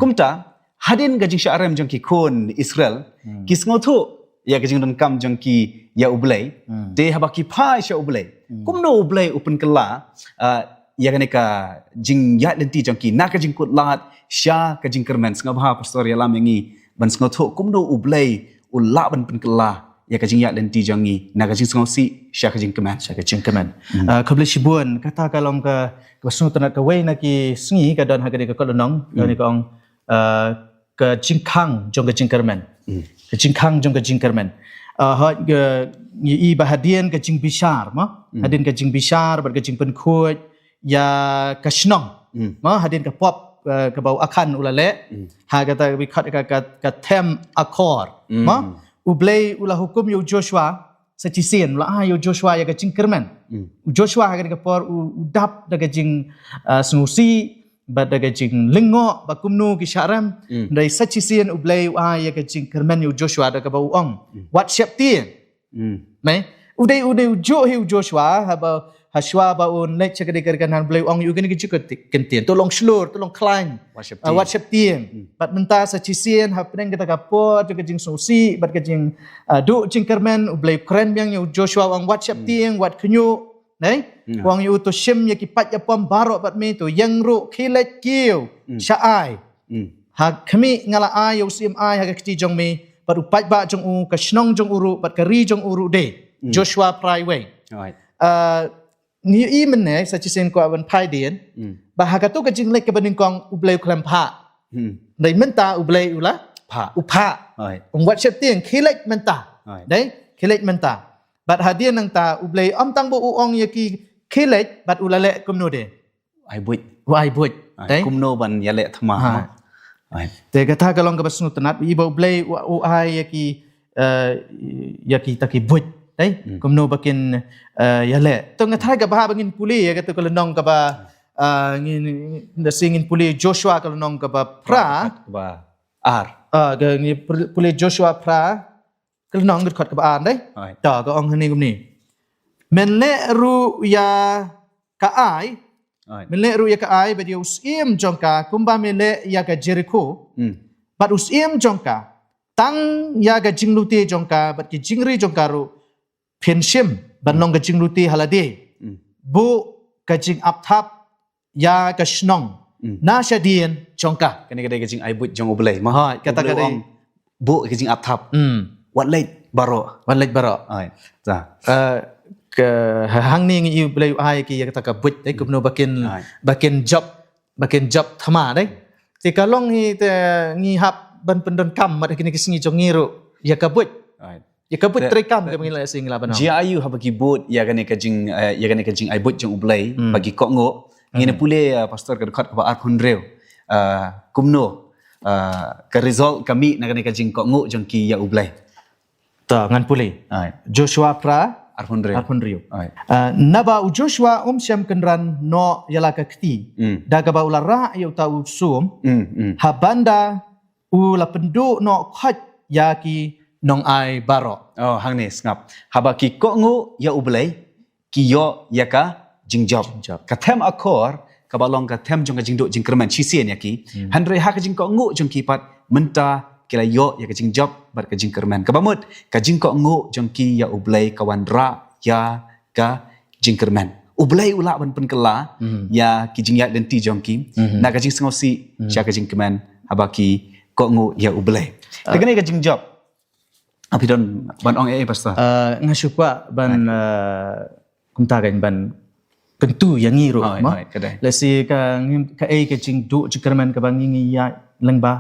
Kumta, hadien ka jingshah rem jong ki khun Israel, ki sngewthuh ïa ka jingdonkam jong ki ïa U Blei. Te haba ki phai sha U Blei, kumno U Blei u pynkylla, ah, ïa kane ka jingïaid lynti jong ki na ka jingkutlad sha ka jingkyrmen. Sngewbha Pastor ïalam ïa ngi ban sngewthuh kumno U Blei u lah ban pynkylla ïa ka jingïaid lynti jong ngi na ka jingsngewsih sha ka jingkmen. Sha ka jingkmen. Ah, khublei shibun, kata ka long ka, ka sngewtynnat kawei na ki sngi ka don ha kane ka kot lynnong, kane ka ong, ah, ka jingkhang jong ka jingkyrmen. Ka jingkhang jong ka jingkyrmen. Ah, hooid, ka, ngi i ba hadien ka jingbishar mo. Hadien ka jingbishar bad ka jingpynkhuid ïa ka shnong. Mo, hadien ka pop, eh, kaba u Akhan u la leh. Ha kata ka dkhot ka, ka, ka them Akor. Mo, U Blei u la hukum ïa u Joshua, sa shisien, u la ai ïa u Joshua ïa ka jingkyrmen. U Joshua ha kane ka por u, u dap da ka jing, eh, sngewsih, bad da ka jinglyngngoh, ba kumno ki shah rem. Hynrei sa shisien U Blei u ai ïa ka jingkyrmen ïa u Joshua da kaba u ong, wat sheptieng. Nai, u dei, u dei u juh hi u Joshua, haba, hashwa ba un leit sha ka dei ka ri Kanaan, U Blei u ong ïa u kane ka jingkyrti-, ktien. To long shlur, to long khlaiñ. Wat sheptieng. Ah, wat sheptieng. Bad mynta sa shisien, hapdeng kata ka por, jong ka jingsngewsih, bad ka jing, ah, duh jingkyrmen, U Blei u kren biang ïa u Joshua u ong wat sheptieng, wat khñiuh. Nai? U ong ïa u to shim ïa ki paid ïapom baroh bad me, to ïeng ruh khie leit kiew sha Ai. Ha khmih nga la ai ïa u syiem Ai ha ka kti jong me, bad u paidbah jong u, ka shnong jong u ruh, bad ka ri jong u ruh de. Joshua phra wei. Ah, ngi i mynne, sa shisien kwah ban phai dien. Ba ha kato ka jingleit kaba nyngkong U Blei u khlem phah. Dei mynta U Blei u la phah. U phah. Ong wat sheptieng, khie leit mynta. Dei, khie leit mynta. Bad hadien nangta U Blei ym tang ba u ong ïa ki khie leit, bad u la leh kumno de. Ai buit. U ai buit. Ai, dei? Kumno ban ïaleh thma. Ai. Te kata ka long kaba sngewtynnat, i ba U Blei u, u ai ïa ki, eh, ïa kita ki buit. Dei? Kumno ba kin, eh, ïaleh. To nga tharai kaba ha ba ngin pule ïa kato ka lynnong kaba, eh, ngin, ngin, ngin pule Joshua ka lynnong kaba phra. Kaba ar. Ah, ka ngin pule Joshua phra. Ka lynnong ka dkhot kaba ar dei. Ai. To ka ong hangne kumne. Men leh ruh ïa ka Ai. Ai. Men leh ruh ïa ka Ai bad ïa u syiem jong ka kumba me leh ïa ka Jerikho. Bad u syiem jong ka, tang ïa ka jinglute jong ka bad ki jingri jong ka ruh phin shim ban long ka jinglute ha lade. Buh ka jingap thap ïa ka shnong na shadien jong ka. Kane ka dei ka jingai buit jong U Blei. Ma. Hooid, kata ka dei. Buh ka jingap thap. Wat leit baroh. Wat leit baroh. Hooid. Ta. Eh, ka hangne ngi i U Blei u ai ki ïa kata ka buit, eh, kumno ba kin, ba kin jop, ba kin jop thma dei. Te ka long hi te ngi hap ban pyndonkam mat kine ki sngi jong ngi ruh ïa ka buit. Hooid. Ïa ka buit treikam ka ngi la sing la ban ong. Jia aiu haba ki bud ïa kane ka jing, eh, ïa kane ka jingai buit jong U Blei ba ki kohnguh. Ngin pule, eh, Pastor, ka dkhot kaba arphew hynriew. Eh, kumno, eh, ka result ka mih na kane ka jingkohnguh jong ki ïa U Blei. To ngan pule. Ai. Joshua phra arphew hynriew. Arphew hynriew. Ai. Eh, naba u Joshua um shym kynran noh ïa la ka kti da kaba u la rah ïa uta u sum. Haba nda u la pynduh noh khoit ïa ki nongai baroh. Oh, hangne sngap. Haba ki kohnguh ïa U Blei, ki ïoh ïa ka jingjop. Jingjop. Ka them akor, kaba long ka them jong ka jingduh jingkyrmen, shisien ïa ki. Hmm. Hynrei ha ka jingkohnguh jong ki pat, mynta ki la ïoh ïa ka jingjop bad ka jingkyrmen. Kaba mut, ka jingkohnguh jong ki ïa U Blei ka wanrah ïa ka jingkyrmen. U Blei u lah ban pynkylla, hmm, ïa ki jingïaid lynti jong ki, hmm, na ka jingsngewsih, hmm, sha ka jingkmen, haba ki kohnguh ïa U Blei. Ah. Te kane ka jingjop, ah, phi don ban ong ei, Pastor? Ah, nga shu kwah ban, ah, kumta kan ban kyntu ïa ngi ruh, hooid, mo? Hooid, ka dei. Lehse ka ngim, kaei ka jingduh jingkyrmen kaba ngi ngi ïa lyngba,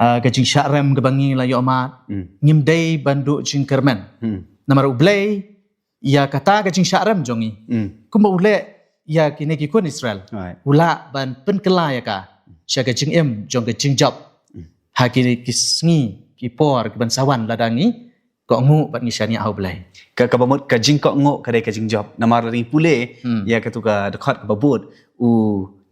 ah, ka jingshah rem kaba ngi la ïoh mad. Hmm. Ngim dei ban duh jingkyrmen. Hmm. Namar U Blei, ïa kata ka jingshah rem jong ngi. Hmm. Kumba u leh ïa kine ki khun Israel. Hooid. U lah ban pynkylla ïa ka sha ka jingim jong ka jingjop. Hmm. Ha kine ki sngi, ki por, ki ban sa wan lada ngi kohnguh bad ngi shaniah ha U Blei. Ka, kaba mut ka jingkohnguh ka dei ka jingjop. Namar lada ngi pule, hmm, ïa katu ka dkhot kaba bud, u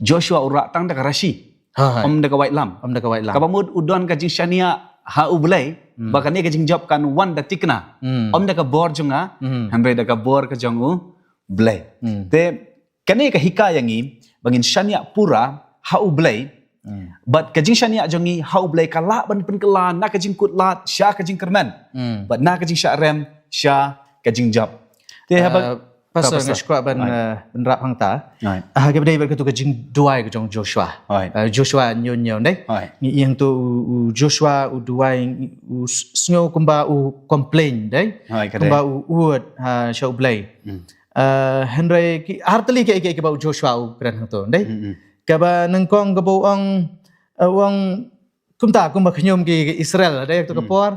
Joshua u rah tang da ka rashi. Hooid. Ym da ka waitlam. Ym da ka waitlam. Kaba mut u don ka jingshaniah ha U Blei, hmm, ba kane ka jingjop kan wan da thikna. Hmm. Ym da ka bor jong nga, hmm, hynrei da ka bor ka jong U Blei. Hmm. Te kane ka hikai ïa ngi ba ngin shaniah pura ha U Blei. Hmm. Bad ka jingshaniah jong ngi ha U Blei ka lah ban pynkylla na ka jingkutlad sha ka jingkyrmen. Hmm. Bad na ka jingshah rem sha ka jingjop. Te haba, uh, Pastor, Pastor, nga shu kwah ban, hooid, uh, ban wrap hangta. Hooid. Ah, kaba dei bad katu ka jingduwai ka jong Joshua. Hooid. Uh, Joshua hynñiew hynñiew, dei? Hooid. Ngi ïeng tu u, u Joshua u duwai, u s-, sngew kumba u complain, dei? Hooid, ka dei. Kumba u ud, ha, sha U Blei. Hmm. Uh, hynrei ki, ar tylli ki, ki, kiba u Joshua u kren hangtu, dei? Hmm, hmm. Kaba nyngkong kaba u ong, uh, u ong kumta, kumba khñium ki, ki Israel, dei, ha katu ka, hmm, por.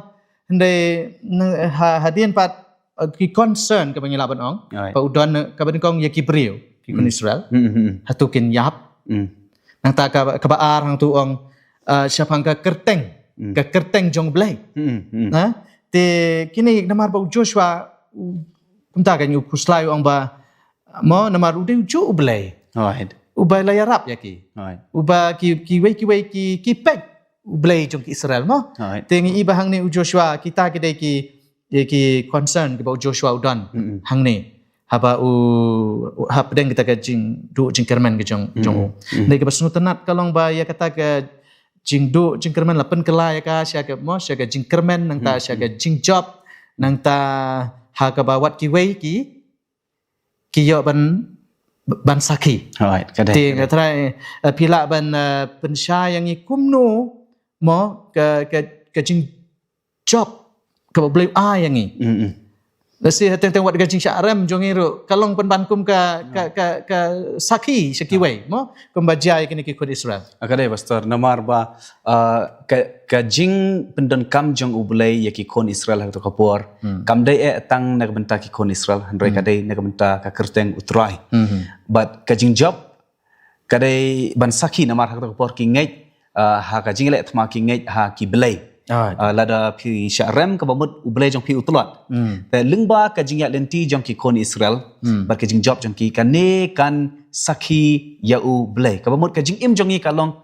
Hynrei, nang-, ha, hadien pat, uh, ki concern kaba ngi lah ban ong. Right. Ba u don, uh, kaba nyngkong ïa ki briew, ki khun, hmm, Israel. Hmm, hmm, hmm. Hato kin ïap. Hmm. Nangta kaba, kaba ar hangtu u ong, uh, shaphang ka kyrteng. Hmm. Ka kyrteng jong U Blei. Hmm, hmm. Ha? Te kine namar ba u Joshua, u, kumta kan u khuslai u ong ba, mo, namar u dei u juh U Blei. Right. Uba la ïarap ïa ki. Right. Uba ki, kiwei, kiwei ki, ki peit U Blei jong ki Israel, mo. Right. Te ngi i ba hangne u Joshua, kita ki dei ki, ïa ki concern kiba u Joshua u don, mm-mm, hangne. Haba u, u hapdeng kita ka jingduh jingkyrmen ka jong, mm-mm, jong u. Mm-mm. Dei kaba sngewtynnat ka long ba ïa kata ka jingduh jingkyrmen la pynkylla ïa ka sha ka, mo, sha ka jingkyrmen, nangta, mm-mm, sha ka jingjop, nangta ha kaba wat kiwei ki, ki ïoh ban, ban sakhi. Right, ka dei, te ka dei. Nga trai, eh, phi lah ban, eh, pynshai ïa ngi kumno, mo, ka, ka, ka jingjop kaba U Blei u ai ïa ngi. Mm, mm. Lehse ha teng teng wat ka jingshah rem jong ngi ruh ka long pynban kum ka, ka, ka, ka sakhi sha kiwei, mo, kumba jia ïa kine ki khun Israel. Ah, ka dei, Pastor, namar ba, ah, ka, ka jingpyndonkam jong U Blei ïa ki khun Israel ha kato ka por, hmm, kam dei eh tang na ka bynta ki khun Israel, hynrei, hmm, ka dei na ka bynta ka kyrteng U Trai. Hmm. Bad ka jingjop ka dei ban sakhi namar ha kato ka por ki ngeit, ah, ha ka jingïaleh thma ki ngeit ha ki blei. Ah. Ah, lada phi shah rem kaba mut U Blei jong phi u tlot. Hmm. Te lyngba ka jingïaid lynti jong ki khun Israel, hmm, bad ka jingjop jong ki, kane kan sakhi ïa U Blei. Kaba mut ka jingim jong ngi ka long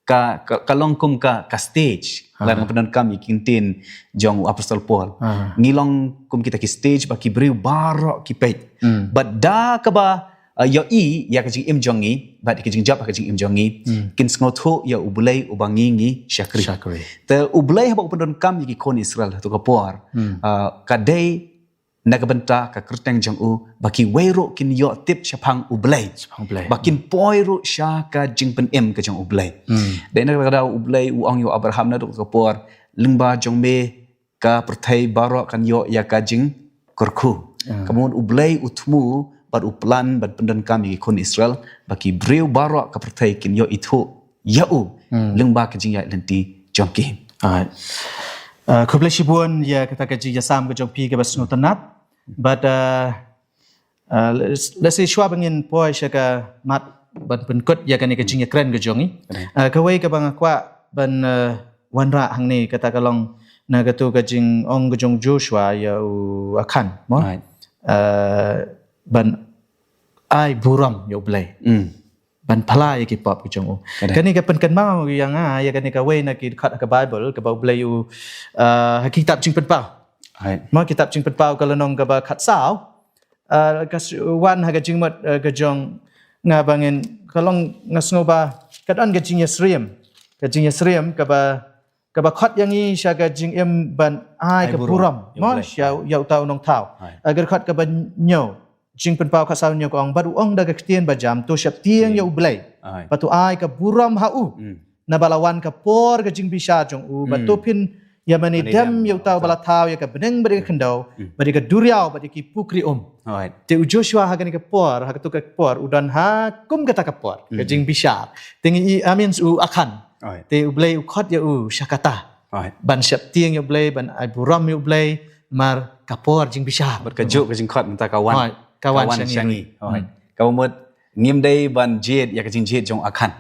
ka, ka, ka long kum ka, ka stage. Ah. Lada nga pyndonkam ïa ki ktien jong u Apostol Paul. Ah. Ngi long kum kita ki stage ba ki briew baroh ki peit. Hmm. Bad da kaba, uh, ïohi ïa ka jingim jong ngi, bad ïa ka jingjop ha ka jingim jong ngi, hmm, kin sngewthuh ïa U Blei uba ngi ngi shakri. Shakri. Te U Blei haba u pyndonkam ïa ki khun Israel ha kato ka por, hmm, uh, ka dei na ka bynta ka kyrteng jong u, ba kiwei ruh kin ïoh tip shaphang U Blei. Shaphang U Blei. Ba kin poi ruh sha ka jingpynim ka jong U Blei. Hmm. Dei na kata ka daw U Blei u ong ïa u Abraham naduh kato ka por, lyngba jong me ka pyrthei baroh kan ïoh ïa ka jingkyrkhu. Ah. Kaba mut U Blei u thmu bad u plan bad pyndonkam ïa ki khun Israel, ba ki briew baroh ka pyrthei kin ïoh ithuh ïa u, hmm, lyngba ka jingïaid lynti jong ki. Alright. Uh, khublei shibun ïa kata ka jingïasam ka jong phi kaba sngewtynnat. Bad, uh, uh, let's, let's say shuwa ba ngin poi sha ka mat ban pynkut ïa kane ka jingïakren ka jong ngi. Right. Uh, kawei kaba nga kwah ban, uh, wanrah hangne kata ka long na kato ka jingong ka jong Joshua ïa u Akhan, mo? Right. Uh, ban ai burom ïa U Blei. Mm. Ban pla ïa ki pop ki jong u. Ka dei. Kane ka pynkynmaw ïa nga ïa kane kawei na ki dkhot ha ka Bible kaba U Blei u, uh, ha kitab Jingpynpaw. Mo kitab Jingpynpaw ka lynnong kaba khatsaw. Ah, ka s-, wan ha ka jingmut, ah, ka jong nga ba ngin ka long nga sngew ba ka don ka jingïasyriem. Ka jingïasyriem kaba, kaba khot ïa ngi sha ka jingim ban ai ka burom. Mo sha ïa uta u nongthaw. Ah, ka khot kaba hynñiew. Jingpynpaw khatsaw hynñiew ka ong, bad u ong da ka ktien ba jam, to sheptieng ïa U Blei. Bad to ai ka burom ha u. Naba la wan ka por ka jingbishar jong u, bad to phin ïa mane dem ïa uta uba la thaw ïa ka bneng bad ïa ka khyndew, bad ïa ka duriaw bad ïa ki pukri um. Te u Joshua ha kane ka por, ha kato ka por u don ha kum kata ka por ka jingbishar. Te ngi i, I mean, u Akhan. Te U Blei u khot ïa u sha kata. Ban sheptieng ïa U Blei, ban ai burom ïa U Blei, mar ka por jingbishar. Bad kajuh ka jingkhot mynta ka wan. Ka wan sha ngi. Kaba mut ngim dei ban jied ïa ka jingjied jong u Akhan.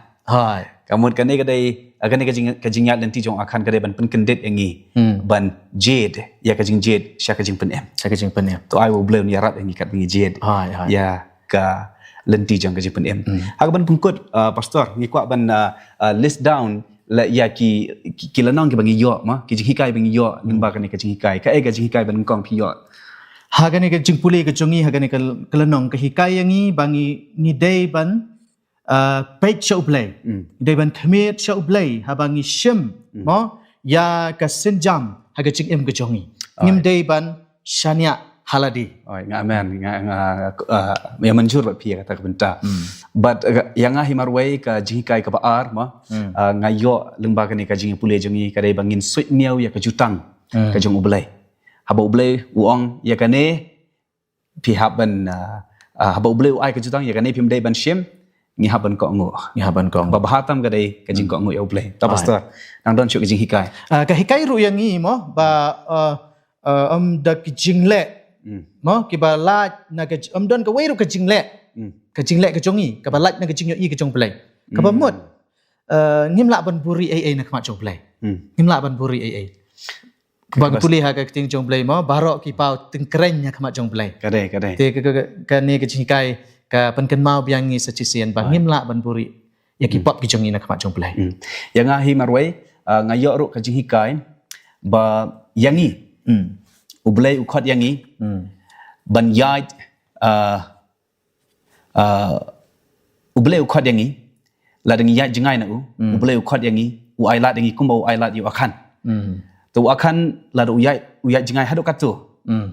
Ka mut kane ka dei, ah, kane ka jing, ka jingïaid lynti jong u Akhan ka dei ban pynkyndit ïa ngi ban jied ïa ka jingjied sha ka jingpynim. Sha ka jingpynim. To ai U Blei un ïarap ïa ngi katba ngi jied ïa ka lynti jong ka jingpynim. Ha kaban pynkut, ah, Pastor, ngi kwah ban, ah, ah, list down la ïa ki, ki, ki lynnong kiba ngi ïoh, mo, ki jinghikai ba ngi ïoh lyngba kane ka jinghikai. Kaei ka jinghikai ba nyngkong phi ïoh? Ha kane ka jingpule ka jong ngi ha kane ka, ka lynnong ka hikai ïa ngi ba ngi, ngi dei ban, ah, peit sha U Blei. Ngi dei ban khmied sha U Blei haba ngi shim, mo, ïa ka sienjam ha ka jingim ka jong ngi. Ngim dei ban shaniah ha lade. Oi, nga amen, nga, nga, ah, ïa mynjur bad phi ïa kata ka bynta. Bad, ah, ïa nga hi marwei ka jinghikai kaba ar, mo. Ah, nga ïoh lyngba kane ka jingpule jong ngi ka dei ba ngin suidñiew ïa ka jutang ka jong U Blei. Haba U Blei u ong ïa kane, phi hap ban, ah, ah, haba U Blei u ai ka jutang ïa kane phim dei ban shim, ngi hap ban kohnguh. Ngi hap ban kohnguh. Ba bha tam ka dei ka jingkohnguh ïa U Blei. Ta Pastor, nang don shuh ka jinghikai. Ah, ka hikai ruh ïa ngi, mo, ba, ah, ah, ym da ka jingleh. Mo, kiba lait na ka j-, ym don kawei ruh ka jingleh. Ka jingleh ka jong ngi, kaba lait na ka jingïohi ka jong U Blei. Kaba mut, ah, ngim lah ban buhrieh ei ei na khmat jong U Blei. Ngim lah ban buhrieh ei ei. Ba ngi pule ha ka ktien jong U Blei, mo, baroh ki paw tyngkreiñ ha khmat jong U Blei. Ka dei, ka dei. Te ka, ka, ka, kane ka jinghikai ka pynkynmaw biang ngi sa shisien ba ngim lah ban buhrieh ïa ki pop ki jong ngi na khmat jong U Blei. Ïa nga hi marwei, ah, nga ïoh ruh ka jinghikai ba ïa ngi, U Blei u khot ïa ngi ban ïaid, ah, ah, U Blei u khot ïa ngi, lada ngi ïaid jngai na u, U Blei u khot ïa ngi, u ai lad ïa ngi kumba u ai lad ïa u Akhan. To u Akhan lada u ïaid, u ïaid jngai haduh katto.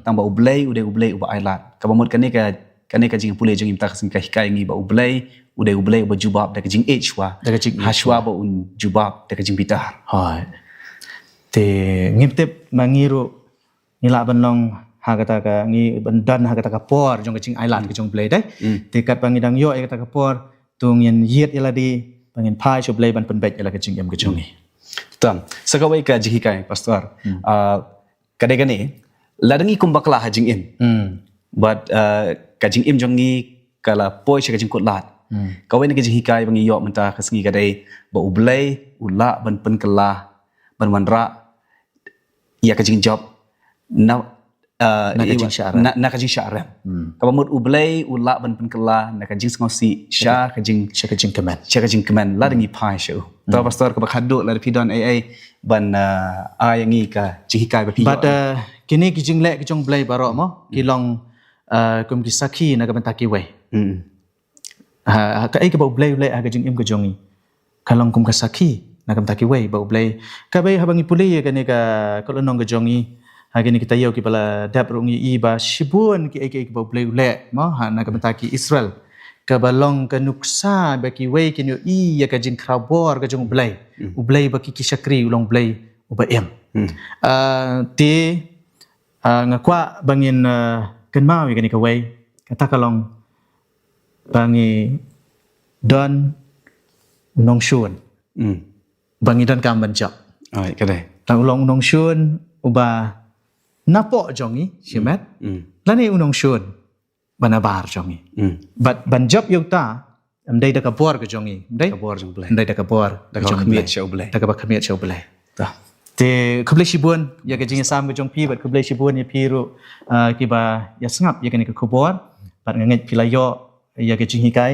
Tangba U Blei u dei U Blei uba ai lad. Kaba mut kane ka, kane ka jingpule jong ngi mynta ka sngi ka hikai ïa ngi ba U Blei u dei U Blei uba jubab da ka jingïeit shuwa. Da ka jingïeit shuwa. Hashwa ba un jubab da ka jingbitar. Hooid. Te ngim tip ma ngi ruh ngi lah ban long ha kata ka, ngi ban don ha kata ka por jong ka jingai lad ka jong U Blei dei. Te katba ngi dang ïoh ïa kata ka por, to ngin ïit ïa lade, ba ngin phai sha U Blei ban pynbeit ïa la ka jingim ka jong ngi. Tam, sa kawei ka jinghikai, Pastor. Ah, ka dei kane, lada ngi kum bakla ha jingim. Bad, ah, ka jingim jong ngi ka la poi sha ka jingkut lad. Kawei na ka jinghikai ba ngi ïoh mynta ka sngi ka dei ba U Blei u lah ban pynkylla, ban wanrah ïa ka jingjop na, ah, na ka jingshah rem. Na, na ka jingshah rem. Kaba mut U Blei u lah ban pynkylla na ka jingsngewsih sha ka jing, sha ka jingkmen. Sha ka jingkmen lada ngi phai sha u. To Pastor, kaba khadduh lada phi don ei ei ban, ah, ai ïa ngi ka jinghikai ba phi ïoh. Bad, ah, kine ki jingleh ki jong U Blei baroh mo ki long, ah, kum ki sakhi na ka bynta kiwei. Ha, ha kaei kaba U Blei u leh ha ka jingim ka jong ngi, ka long kum ka sakhi na ka bynta kiwei ba U Blei. Kaba haba ngi pule ïa kane ka, ka lynnong ka jong ngi, ha kine ki taïew kiba la dep ruh ngi i ba shibun kiei kiei kiba U Blei u leh, mo, ha na ka bynta ki Israel. Kaba long ka nuksa ba kiwei kin ïohi ïa ka jingkhraw bor ka jong U Blei. U Blei ba ki, ki shakri u long U Blei uba im. Ah, te, ah, nga kwah ba ngin, ah, kynmaw ïa kane kawei. Kata ka long ba ngi don u nongshun. Ba ngi don kam ban jop. Ai, ka dei. Tang u long u nongshun uba napoh jong ngi shimet. Lane u nongshun ba nabar jong ngi. Bad ban jop ïa uta, ym dei da ka bor ka jong ngi. Ym dei? Ka bor jong U Blei. Ym dei da ka bor ka jong U Blei. Da kaba khmied sha U Blei. Da kaba khmied sha U Blei. Te khublei shibun ïa ka jingïasam ka jong phi, bad khublei shibun ïa phi ruh, ah, kiba ïasngap ïa kane ka khubor. Bad nga ngeit phi la ïoh ïa ka jinghikai,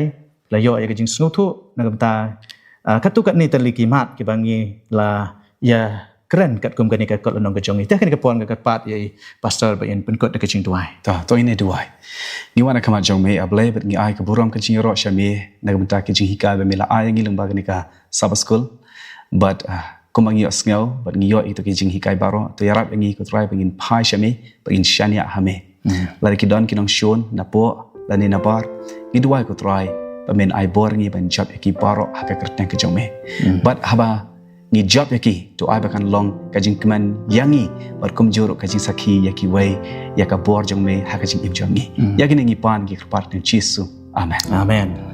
la ïoh ïa ka jingsngewthuh na ka bynta, ah, katto katne tylli ki mat kiba ngi la ïa kren katkum kane ka kot lynnong ka jong ngi. Te ha kane ka por nga kyrpad ïa i pastor ba in pynkut da ka jingduwai. Ta, to ngin ïa duwai. Ngi wan ha khmat jong me, A Blei, bad ngi ai ka burom ka jingïaroh sha me na ka bynta ka jinghikai ba me la ai ïa ngi lyngba kane ka Sabbath School. Bad, ah, kumba ngi ïohsngew bad ngi ïoh ïa kito ki jinghikai baroh, to ïarap ïa ngi ko Trai ba ngin phai sha me, ba ngin shaniah ha me. Lada ki don ki nongshun napoh lane nabar, ngi duwai ko Trai ba men ai bor ïa ngi ban jop ïa ki baroh ha ka kyrteng ka jong me. Bad haba ngi jop ïa ki, to ai ba kan long ka jingkmen ïa ngi bad kumjuh ruh ka jingsakhi ïa kiwei ïa ka bor jong me ha ka jingim jong ngi. Ïa kine ngi pan ngi kyrpad ha ka kyrteng Jisu. Amen. Amen.